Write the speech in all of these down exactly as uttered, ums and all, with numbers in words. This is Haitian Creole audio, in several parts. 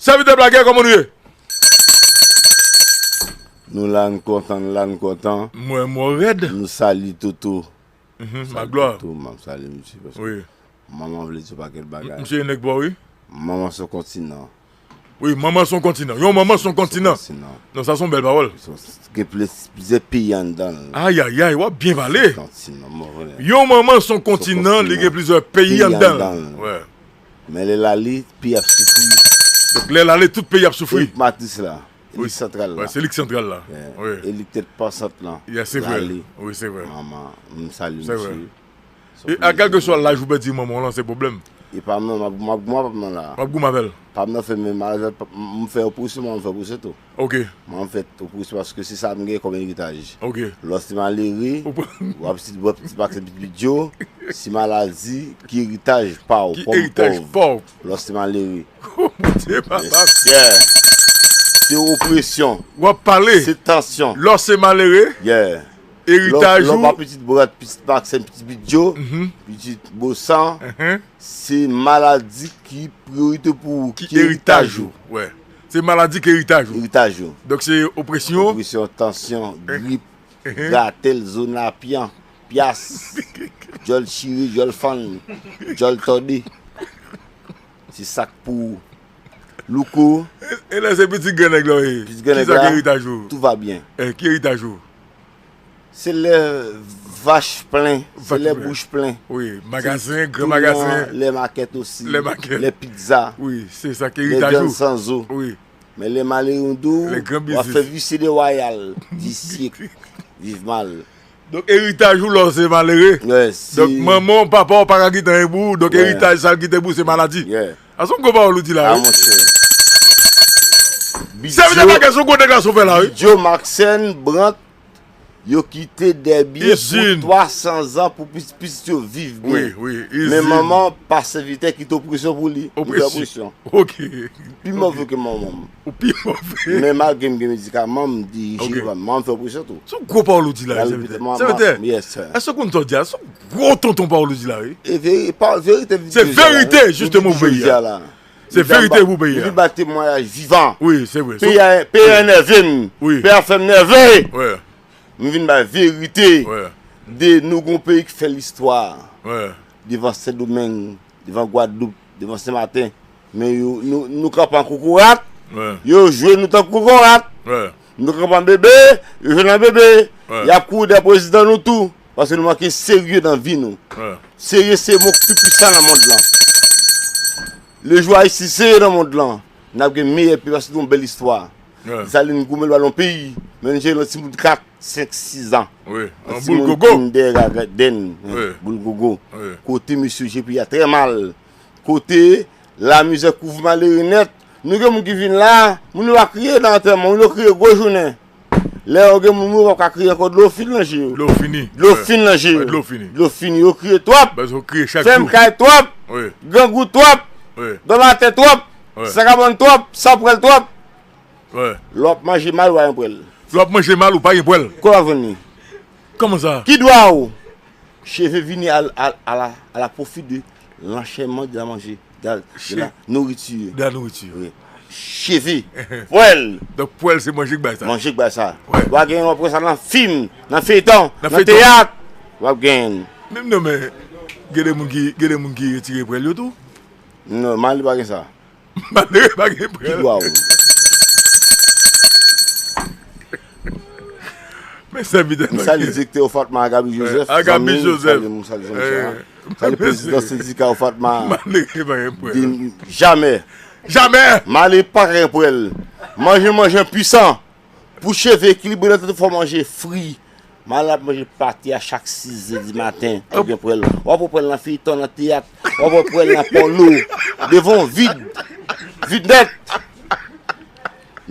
Sèvitè Blagè, kòman nou ye? Nou la, n kontan, nou la, n kontan. Mwen, mwen rèd. Nou salye Toto. Mhm, Salye Maglwa. Toto, m ap salye misye, paske Wi. Manman vle di yon pakèt M- bagay. Misye e nèg pa w, wi. Manman se yon kontinan. Wi, manman se yon kontinan. Yon manman se yon Se yon kontinan. kontinan. Non, sa se yon bèl pawòl. Se yon- Gen plis- plizyè peyi anndan l. Ayayay, w ap byen pale. Se yon kontinan, mwen konnen. Yon manman se yon Se yon kontinan, li kontinan. gen plizyè peyi Peyi anndan l. anndan l. Wè. Men lè l ale, peyi ap soufri. Donk, lè l ale, tout peyi ap soufri. Elik Matris la, Wi. Elik Santral Wè, la. se Elik Santral la. Wi. Elik tèt pansant lan. Yeah, se vre. L ale. Wi, se vre. Manman, m salye Se vre. misye. E a kèlkeswa laj ou pèdi manman w lan, se pwoblèm. E pa m nan, m ap, m ap, m ap, m ap nan la. W ap goumen avè l. Pa m nan fè men malè, m fè operasyon, m fè operasyon tou. Ok. Mwen m fè operasyon paske se sa m gen kòm eritaj. Ok. Lòske malere, Ou pran w ap si, w ap si pa se pitit yo, se maladi ki eritaj pa w Ki kòm eritaj pòv. pa w. Lòske malere. Oh, Bondye, papa. Yes, yeah. Se opresyon. W ap pale. Se tansyon. Lòske malere. Yeah. Eritaj Lò, lò ou. pa pitit Brant, pitit Maxime, pitit Bidjo, Mhm. pitit Bosan, Mhm. se maladi ki priyorite pou ou, Ki ki eritaj eritaj ou. ou. Wè. Se maladi ki eritaj ou. Eritaj ou. Donk se opresyon. Opresyon, tansyon, Eh. grip, Mhm. gratèl, zonapyan, pyas, djòl chire, djòl fann, djòl tòde. Se sa k pou ou. Louko. E, e lè se pitit gran nèg la w ye. Pitit gran nèg Kisa la, ki eritaj ou? Tout va byen. Eh, ki eritaj ou? Se lè vach plen, se Vach lè plen. bouch plen. Wi, Se magazen, gran touyan, magazen. lè makèt osi, Lè makèt. lè pizza, Wi, se sa ki lè eritaj vyann ou. san zo. Wi. Men lè malere m di w, Lè gran w ap fè biznis. visye de wayal, visye, viv mal. Donk eritaj ou lè w se malere. Yes, Donk si manman w, papa w pa ka kite anyen pou ou. Donk Yeah. eritaj sa l kite pou ou se maladi. Yeah. A se yon gwo pawòl ou di la, Ah, wi. monchè. Sèvitè Bidjo, Bagay, se yon gwo deklarasyon w fè la, wi. Bidjo, Maxène, Brant, yo kite dèbyen Izin. pou twa san zan pou pis- pitit yo viv byen. Wi, wi, Men izin. manman pa sèvitè kite opresyon pou li. Li fè Opresyon. opresyon. Ok. Pi move ke manman m. Ou pi move. Men malgre m gen medikaman, m dirije Ok. manman m fè opresyon tou. Se yon gwo pawòl ou di la, Al sèvitè. lopita-, manman, Sèvitè, yes, sir. èske w konn sa w di a? Se yon gwo tonton pawòl ou di la, wi. E veri-, pa, verite m di Se jodi a la. verite, Mwen jistemon, di pou peyi jodi a. a la. Se Medam verite ba- pou peyi a. Li vin bay temwayaj vivan. Wi, se vre. Peyi a, peyi a nève m. Wi. Peyi a fè m nève. Wi. M vin bay verite Wi. de nou gon peyi ki fè listwa. Wi. Devan Sendomeng, devan Gwadloup, devan Senmaten. Men yo, nou, nou kanpe an kokorat, Wi. yo jwe nou tankou kokorat. Wi. Nou kanpe an bebe, yo jwe nan bebe. Wi. Y ap kouri dèyè prezidan nou tou, paske nou manke serye nan vi nou. Wi. Serye se mo ki pi pwisan nan mond lan. Lejou Ayisyen serye nan mond lan, n ap gen meyè peyi paske nou yon bèl istwa. Wi. Desalin goumen l ba l yon peyi, men nou jere yon timoun kat, senk, sis zan. Wi, Yon an timoun boul gogo. ki dèyè gagadèn, Wi. boul gogo. Wi. Kote mesye jere peyi a trè mal. Kote lamizè kouvri malere nèt. Nou gen moun ki vin la, moun yo pa kriye nan antèman, moun yo kriye gwo jounen. Lè yo gen moun mouri, yo pa ka kriye ankò, dlo fin nan je yo. Dlo fini. Dlo Wi. fin nan je Wi, yo. dlo fini. Dlo fini, yo kriye twòp. Baz yo kriye chak Fèm jou. kay twòp. Wi. Grangou twòp. Wi. Dòmatè twòp. Wi. Sakabòn twòp. Sanpwèl twòp. Wi. Lè w ap manje mal, ou pa gen pwèl. Lè w ap manje mal, ou pa gen pwèl. Kote w ap jwenn li? Kòman sa? Ki dwa ou? Cheve vini al, al, à la, à la profit de l'enchaînement de la manger, de la, de Che- la nourriture. De la nourriture. Wi. Cheve, pwèl. Donk, pwèl se manje k bay sa. Manje k bay sa. Wè. W a gen, w ap wè sa nan fim, nan feyton, Nan nan feyton. teyat. W ap gen. Menm non, men, gen de moun ki, gen de moun ki retire pwèl yo tou. Non, Mali pa gen sa. Malere pa gen Ki pwèl. dwa ou? Men sèvitè M salye Bondye. direktè Ofatma, Agabi Joseph, Agabi zanmi m, Joseph. salye m, salye zanmi Eh, sa. Salye prezidan sendika Ofatma. Malere pa gen pwèl. Di jamè. Jamè! Malere pa gen pwèl. Manje, manje pwisan. Pou cheve ekilibre nan tèt ou, fò manje fri. Malere ap manje pate a chak sis zè di maten. Ap gen pwèl. W ap wè pwèl nan feyton, nan teyat. W ap wè pwèl nan pòno. Devan w vid. Vid nèt.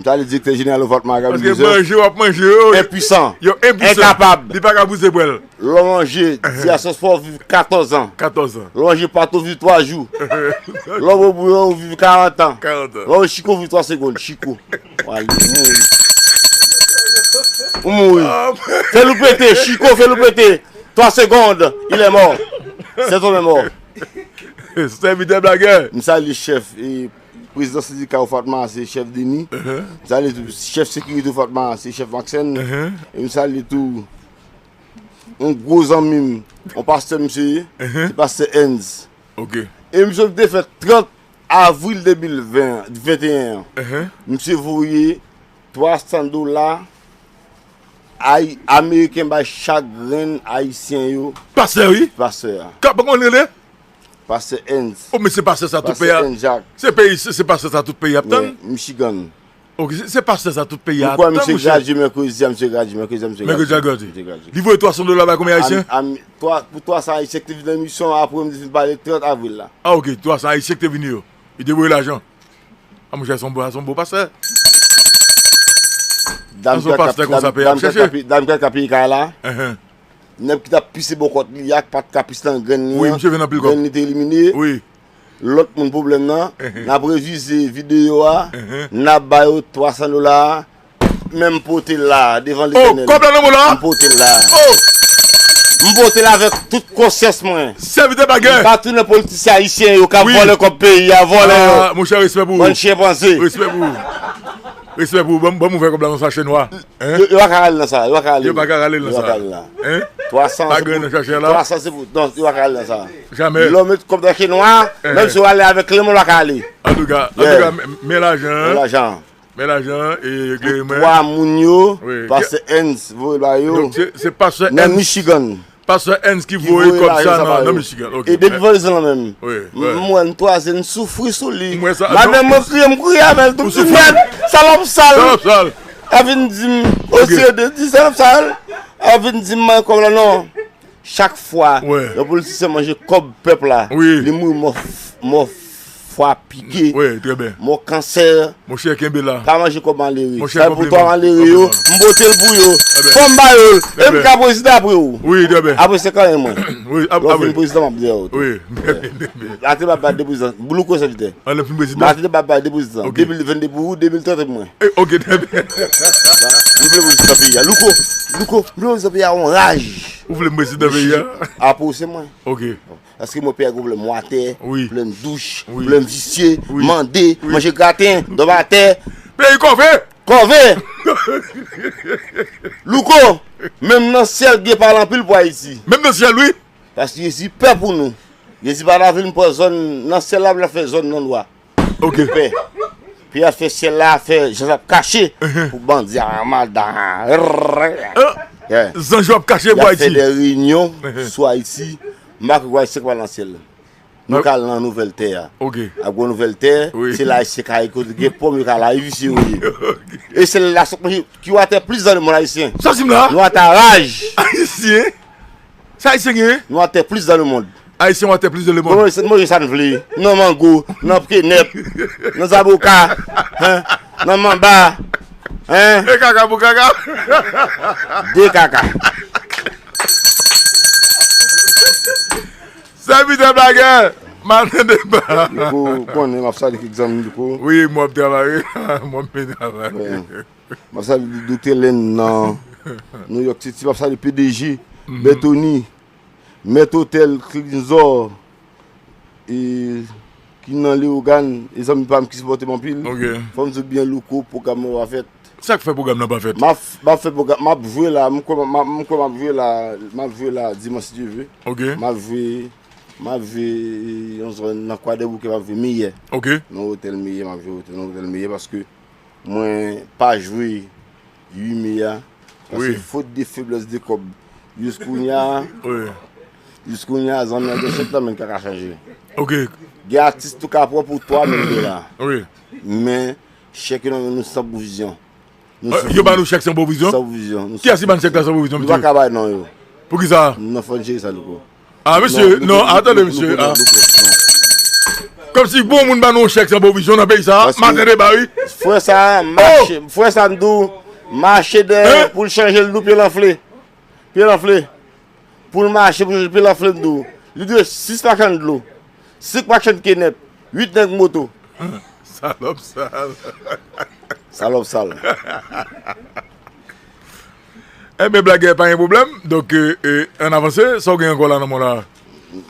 M ta ale direktè jeneral Ofatma Agabi Paske Joseph. manje w ap manje yo, Enpwisan. yo enpwisan. Enkapab. Li pa ka pouse pwèl. Lè w manje, di a sòs fò w viv katòz an. Katòz an. Lè w manje pato, w viv twa jou. Lè w bwè bouyon, w viv karant an. Karant an. Lè w chiko, w viv twa segonn. Chiko. W ale, ou mouri. Ou mouri. Ah, Fè l ou pete, chiko, fè l ou pete. Twa segonn, il est mort. Cet homme est mort. Sèvitè Blagè. M salye chèf, e, Prezidan sendika yo, Fatma, se chèf Deni. M salye tou chèf sekirite yo, Fatma, se chèf Maxène. E m salye tou yon gwo zanmi m, yon pastè misye ye, se pastè Ernst. E misye te fè trant avril de mil ven, venteyen an. Misye voye twa san dola ay-, ameriken bay chak grenn ayisyen yo. Pastè, wi. Pastè a. Ka, pa konn rele? Pastè Ernst. Oh, men se pastè sa tout peyi a. Pastè Ernst Jacques. Se peyi, se, se pastè sa tout peyi ap tann. Michigan. Ok, se, se pastè sa tout peyi a ap tann, monchè. Misye gradye mèkredi a, misye gradye mèkredi a, misye gradye. Mèkredi a gradye. Misye gradye. Li voye twa san dola bay konbyen ayisyen? Pou twa san ayisyen ki te vin nan misyon apre m te fin pale trant avril la. Ah, ok, twa san ayisyen ki te vini yo. Li te voye lajan. Ah, monchè, se yon bon, se yon bon pastè. Dam ki ap, dam ki ap peye kay la. Nèg ki t ap pise bò kòt li a, ki pa t ka pis nan grenn li an, grenn li te elimine. Lòt moun pwoblèm nan, n ap revize videyo a, n ap ba yo twa san dola a, men m pote l la, devan Letènèl. Kòb la nan men w la? M pote l la. M pote l avèk tout konsyans mwen. Sèvitè bagè. M pa tounen politisyen ayisyen yo k ap vòlè kòb peyi a, vòlè yo. Ah, monchè, respè pou ou. Bann chenpanze. Respè pou ou. Respè pou ou. Ban m, ban m ouvè kòb la nan sachè nwa. Yo, yo pa ka rale nan sa, yo pa ka rale. Yo pa ka rale nan sa. Twa san se pou, twa san se pou, non, yo pa ka rale nan sa. Jamè. Lè w met kòb nan sachè nwa, menm si w ale avèk lenmò, l pa ka ale. Antouka, antouka, men lajan an. Men lajan an. Men lajan an, e klere mwen. Pou twa moun yo, pastè Ernst voye l ba yo. Donk, se, se pastè Ernst. Nan Michigan. Pastè Ernst ki voye kòb sa nan, nan Michigan. Ok. E depi vandredi lan menm, m wè n twaze, n soufri sou li. Madanm mwen kriye, m kriye avè l tou. Ti nèg, salòp sal. Salòp sal. L ap vin di m, osi de di salòp sal. L ap vin di m mwen kòb la, non. Chak fwa yon politisyen manje kòb pèp la, li mouri mò, mò fwa pike, mò kansè. Monchè, kenbe la. Pa manje kòb malere. Sa pou twa malere yo, m pote l pou yo. Fò m ba yo l. E m ka prezidan apre ou. Apre se kanyen mwen. Lè w fin prezidan, m ap dèyè w tou. Atè m ap ba de prezidan. Louko sèvitè. Atè m ap ba de prezidan. De mil vennde pou ou, de mil trant pou mwen. Ok, trè byen. M vle prezidan peyi a. Louko, Louko, m vle prezidan peyi a, yon raj. Ou vle m prezidan peyi a? Apre ou se mwen. Ok. Paske mwen pè gwo pwoblèm watè, pwoblèm douch, pwoblèm visye, mande, manje graten, dòmi atè. Peyi kòve! Kòve! Louko, menm nan syèl gen pale anpil pou Ayiti. Menm nan syèl, wi. Paske Jezi pè pou nou. Jezi pa ta vin pran zòn nan syèl la pou l fè zòn nan lwa. Ok. Pè. Pè a fè syèl la, fè jan l ap kache pou bandi a, madan. Zanj yo ap kache pou Ayiti. Y ap fè de reyinyon sou Ayiti. M pa kwè Ayisyen k pral nan syèl. Nou ka al nan nouvèl tè a. Ok. Ap gen nouvèl tè, se la Ayisyen ka ye kote gen pòm yo ka la, e visye yo ye. E se la sòt manje ki watè plis dan lemonn Ayisyen. Sa di m la? Nou atè raj. Ayisyen? Sa Ayisyen genyen? Nou atè plis dan lemonn. Ayisyen watè plis dan lemonn. Bon, se manje sa n vle. Nan mango, nan kenèp, nan zaboka, hein, nan manba, hein. E kaka pou kaka. De kaka. Sèvitè blagè, maten deba. Louko, konnen m ap salye kèk zanmi Louko. Wi, m ap travay, wi. M ap travay. M ap salye Doktè Len nan New York City. M ap salye P D G, Bertony, Mèt Otèl, Cleansor, e, ki nan Leyogàn, e zanmi pa m ki sipòte m anpil. Ok. Fò m di w byen, Louko, pwogram nan pa fèt. Sa k fè pwogram nan pa fèt? M ap, m ap fè pwogram, m ap jwe la, m kwè m ap, m kwè m ap jwe la, m ap jwe la dimanch si Dye vle. Ok. M ap jwe, m ap jwe, e, yon zòn nan Kwadèboukè, m ap jwe Meyè. Ok. Nan otèl Meyè, m ap jwe otèl, nan otèl Meyè paske mwen pa jwe uit me a. Paske fot de feblès de kòb. Jis kounye a, jis kounye a, zanmi an gen chèk nan men l, kaka chanje. Ok. Gen atis tou ka pran pou twa mil dola. Wi. Men, chèk yo nan men nou san pwovizyon. Yo ba nou chèk san pwovizyon? San pwovizyon. Kiyès ki ba n chèk la san pwovizyon, mesye? Nou pa ka bay non yo. Poukisa? Non, fò n jere sa, Louko. Ah, mesye, non, atande, mesye. Kòmsi bon moun ba nou yon chèk san pwovizyon nan peyi sa a, maten deba, wi. Frè sa a, mache, frè sa a, m di w, mache dèyè pou l chanje l, nou pye l anfle. Pye l anfle. Pou l mache, pou l chanje l, pye l anfle, m di w. Li dwe sis machann dlo, senk machann kenèp, uit nèg moto. Salòp sal. Salòp sal. Enben, blagè, pa gen pwoblèm. Donk, e, e, ann avanse. Sa w gen ankò la nan men w la?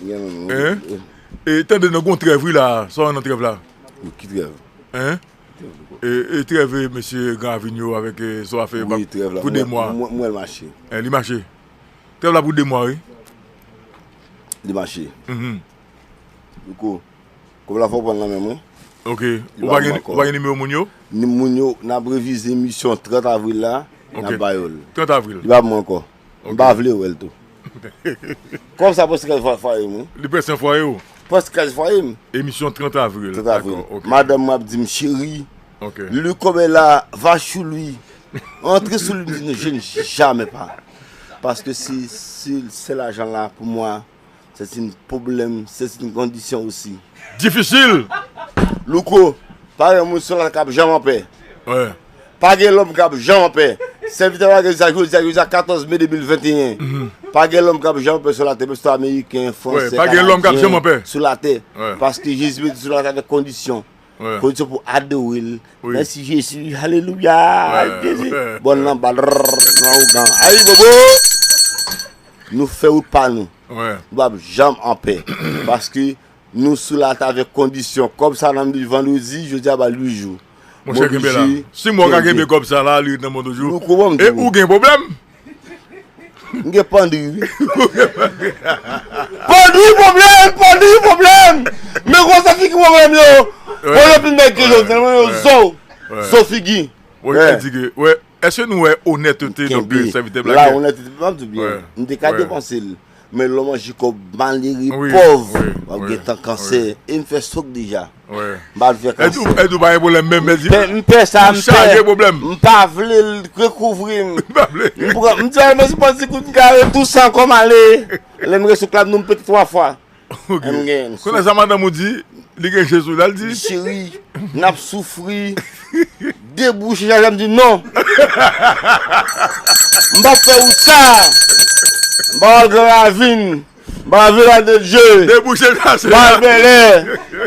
Hein? E, tande, nou gon trèv, wi, la. Sa w nan trèv la? Wi, ki trèv? Hein? E, e trèv mesye Gravin yo avèk, e, sa w ap fè pou de mwa. Mwen, mwen l mache. Hein, li mache. Trèv la pou de mwa, wi. Li mache. Mhm. Louko, kòb la fò pran nan men mwen. Ok. Ou pa gen, ou pa gen nimewo moun yo? Ni moun yo, n ap revize emisyon trant avril la, n ap ba yo l. Trant avril. Li pa pou mwen ankò. M pa vle wè l tou. Kòb sa prèske kraze fwaye m, wi. Li prèske fwaye w? Prèske kraze fwaye m. Emisyon trant avril. Trant avril. Dakò, ok. Madanm mwen ap di m, cheri, ok, le kòb la va sou li. Antre sou li, m di, non, je ne jamais pas. Paske si, si se lajan la pou mwen, c'est un problème, c'est une condition aussi. Difisil! Louko, pa gen moun sou latè k ap janm anpè. Wi. Pa gen lòm k ap janm anpè. Sèvitè Bagè di sa jodi a, jodi a katòz me de mil venteyen. Mhm. Pa gen lòm k ap janm anpè sou latè, menm si ameriken, fransè, kanadyen, sou latè. Wi, pa gen lòm k ap janm anpè. Paske Jezi mete sou latè avèk kondisyon. Wi. Kondisyon pou adore l. Wi. Mèsi Jezi, alelouya, Jezi. Wi. Bòn nan ba, nan ougan. Ayi, bobo! Nou fè wout pa nou. Wi. Nou p ap janm anpè. Paske nou sou latè avèk kondisyon. Kòb sa nan men li vandredi, jodi a ba l uit jou. Monchè, kenbe la. Si mwen ka kenbe kòb sa la, li ret nan men w toujou. Louko, ban m di w. E ou gen pwoblèm? M gen pandri, wi. Pandri pwoblèm, pandri pwoblèm. Men konsa figi pwoblèm yo. Wi. Bon, yo pi nèg ke yo, tèlman yo zo. Wi. Zo figi. Wi, kritike. Wi. Èske nou wè onètete, donk, sèvitè Blagè? La, onètete, m ap di w byen. M te ka depanse l. Men lè w manje kòb malere, pòv, w ap gen tan kansè. E m fè stroke deja. M pa vle fè kansè. Èd ou pa gen pwoblèm menm, èd ou. M pè sa, m pè. M pa vle l rekouvri m. M pran, m di, "Al, mwen se panti kout kare, tou san kòm ale." Lè m resi klab nou, m pete twa fwa. Ok. Kounye a sa madanm ou di, li gen je sou li, l di. Cheri, n ap soufri. Debouche chache, m di non. M p ap fè wout sa. M pa al Gran Ravin. M pa al Vilaj de Dye. Debouche chache. M pa al Bèlè.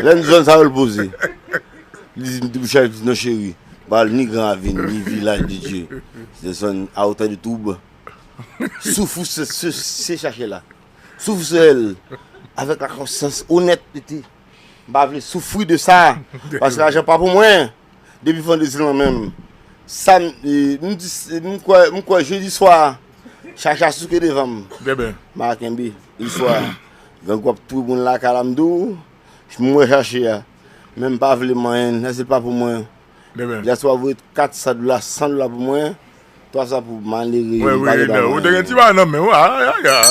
Lè n zòn sa yo l poze. Li di, m debouche chache, m di non cheri. M pa al ni Gran Ravin, ni Vilaj de Dye. Se zòn a otan de toub. Soufri se, se, se chache la. Soufri sou èl avèk la konsyans onèt, m pa vle soufri de sa, paske lajan pa pou mwen. Depi vandredi nan men m. Sam, e, m di, m kwè, m kwè jedi swa, chache a souke devan m. Trè byen. M pa kenbe. Jedi swa, grangou ap touye moun lakay la, m di w, m wè chache a. Men m pa vle manyen, èske l pa pou mwen? Bebe. Dyaswa voye kat san dola, san dola pou mwen. Twa sa pou malere yo, m pa gen bagay. Ou te gen ti bagay nan men w, a, a, a.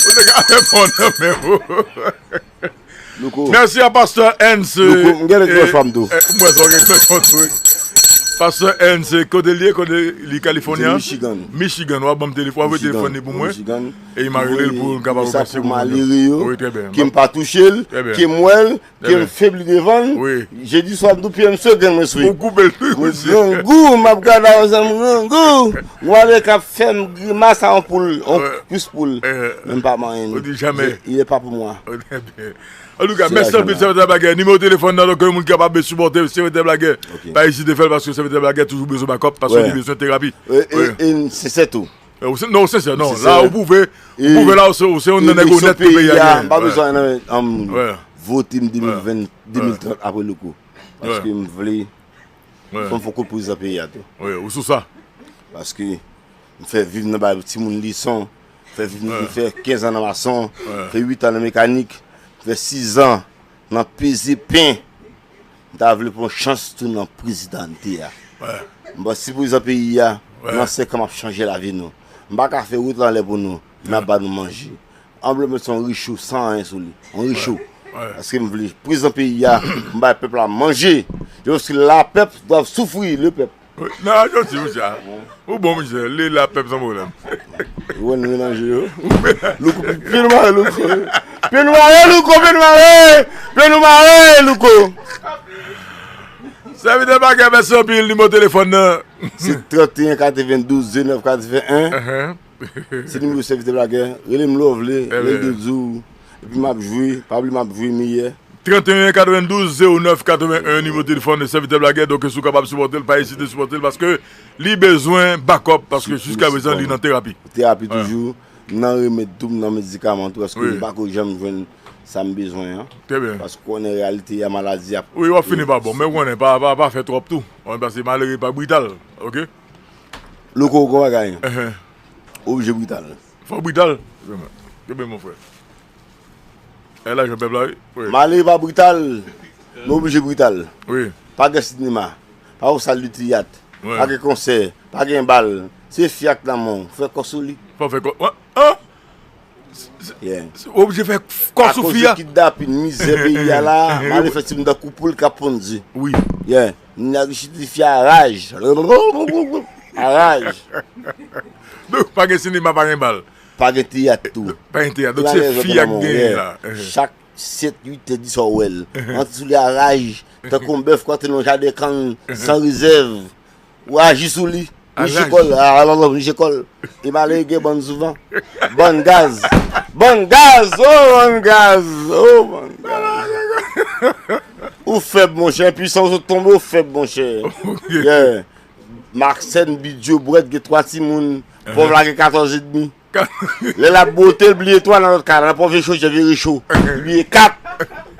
Ou te gen afè pa w nan men w. Louko. Mèsi a pastè Hans. Louko, m gen lòt fwa m tou. M wè sa w gen lòt fwa tou, wi. Pastè Hans, kote l ye? Kote li? California? Michigan. Michigan, w ap ban m telefòn, w ap voye telefòn li pou mwen. Michigan. E m a rele l pou l kapab remèsye pou malere yo. Wi, trè byen. Ke m pa touche l, ke m wè l, ke m febli devan l. Wi. Jedi swa, m tou pye m sou grenn mwen sou. Ou koupe l tou, mesye. Grangou, m ap gade avè sa, m grangou. Mwen avè k ap fè m grimas a yon poul, yon plis poul. Men m pa manyen l. Ou di jamè. Il est pas pour moi. Antouka, mèsi anpil, Sèvitè Blagè. Nimewo telefòn nan, donk, moun ki kapab sipòte Sèvitè Blagè. Pa ezite fè l, paske Sèvitè Blagè toujou bezwen bakòp, paske li bezwen terapi. E, e, e, sensè tou. E, ou se, non, ou sensè, non. La, ou pwouve, ou pwouve la, ou se, ou se yon nèg onèt ke peyi a genyen. M pa bezwen nan, um, vote m de mil ven, de mil trant apre Louko. Paske m vle fè m fè kout pou prezidan peyi a tou. Wi, ou sou sa. Paske m fè viv nan bay timoun leson, fè viv nan, m fè kenz an nan mason, fè uit an nan mekanik, fè sis an nan peze pen. M ta vle pran chans tou nan prezidante a. M panse si prezidan peyi a, nan senk an m ap chanje lavi nou. M pa ka fè wout anlè pou nou, men ap ba nou manje. Anblen mwen se yon richo san anyen sou li. Yon richo. Paske m vle prezidan peyi a, m bay pèp la manje. Yo si la pèp doivent souffrir, le pèp. Wi, nan, Joti, monchè. Ou bon, monchè. Li la pèp san pwoblèm. Ou wè nou melanje yo. Louko, pye nou mare, Louko. Pye nou mare, Louko, pye nou mare. Pye nou mare, Louko. Sèvitè Blagè, mèsi anpil, nimewo telefòn nan. Se trant e en katrevendouz zenèf katreven en. Se nimewo Sèvitè Blagè. Rele m lè w vle, rele m di w. Epi m ap jwe, pa bliye m ap jwe meyè. Trant e en katrevendouz zewo nèf katreven en, nimewo telefòn de Sèvitè Blagè. Donk, si w kapab sipòte l, pa ezite sipòte l, paske li bezwen bakòp, paske jiskaprezan, li nan terapi. Terapi toujou, nan remèd tou, nan medikaman tou, paske m pako janm jwenn sa m bezwen an. Trè byen. Paske w konnen reyalite a maladi ap. Wi, w ap fini pa bon. Men w konnen, pa, pa, pa fè twòp tou. Ou konnen, paske malere pa brital. Ok? Louko, ou konn bagay. Enhen. Oblije brital. Fò brital. Kenbe, mon frè. E lajan pèp la, wi. Wi. Malere pa brital. Men oblije brital. Wi. Pa gen sinema. Pa gen sal de teyat. Wi. Pa gen konsè. Pa gen bal. Se fi ak lanmò. Fè kò sou li. Fò fè kò. Wi. An? Yeah. Ou oblije fè kò sou Akoz fi de a. Kidnapin, mizè peyi a la, malere fè timoun tankou poul k ap ponn ze. Wi. Yeah. N ap chite fi a raj. A raj. Donk, pa gen sinema, pa gen bal. Pa gen teyat tou. Pa gen teyat. Donk, se fi a k genyen la. Enhen. Chak sèt, uit è, dis è w wè l. Antre sou li a raj. Tankou yon bèf k antre nan yon jaden kann san rezèv. Ou aji sou li. Niche kò l. Alò, niche kò l. E malere gen bann souvan. Bann gaz. Bann gaz. Oh, bann gaz. Oh, bann gaz. Ou fèb, monchè. Enpisan, ou sot tonbe, ou fèb, monchè. Ok. Yeah. Maxène, Bidyo, Bwèt, gen twa timoun. Pòv la gen katòz edmi. Lè l ap bwote, l bliye twa nan lòt kay la. Nan pòv vye cho, vye cho. Li bliye kat.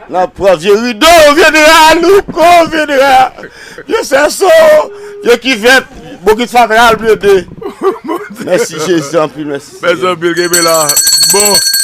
Nan pòv vye rido, vye dra, Louko, vye dra. Vye sèso, vye kivèt, bokit fatra, l bliye de. Mèsi Jezi anpil, mèsi. Mèsi anpil, kenbe la. Bon.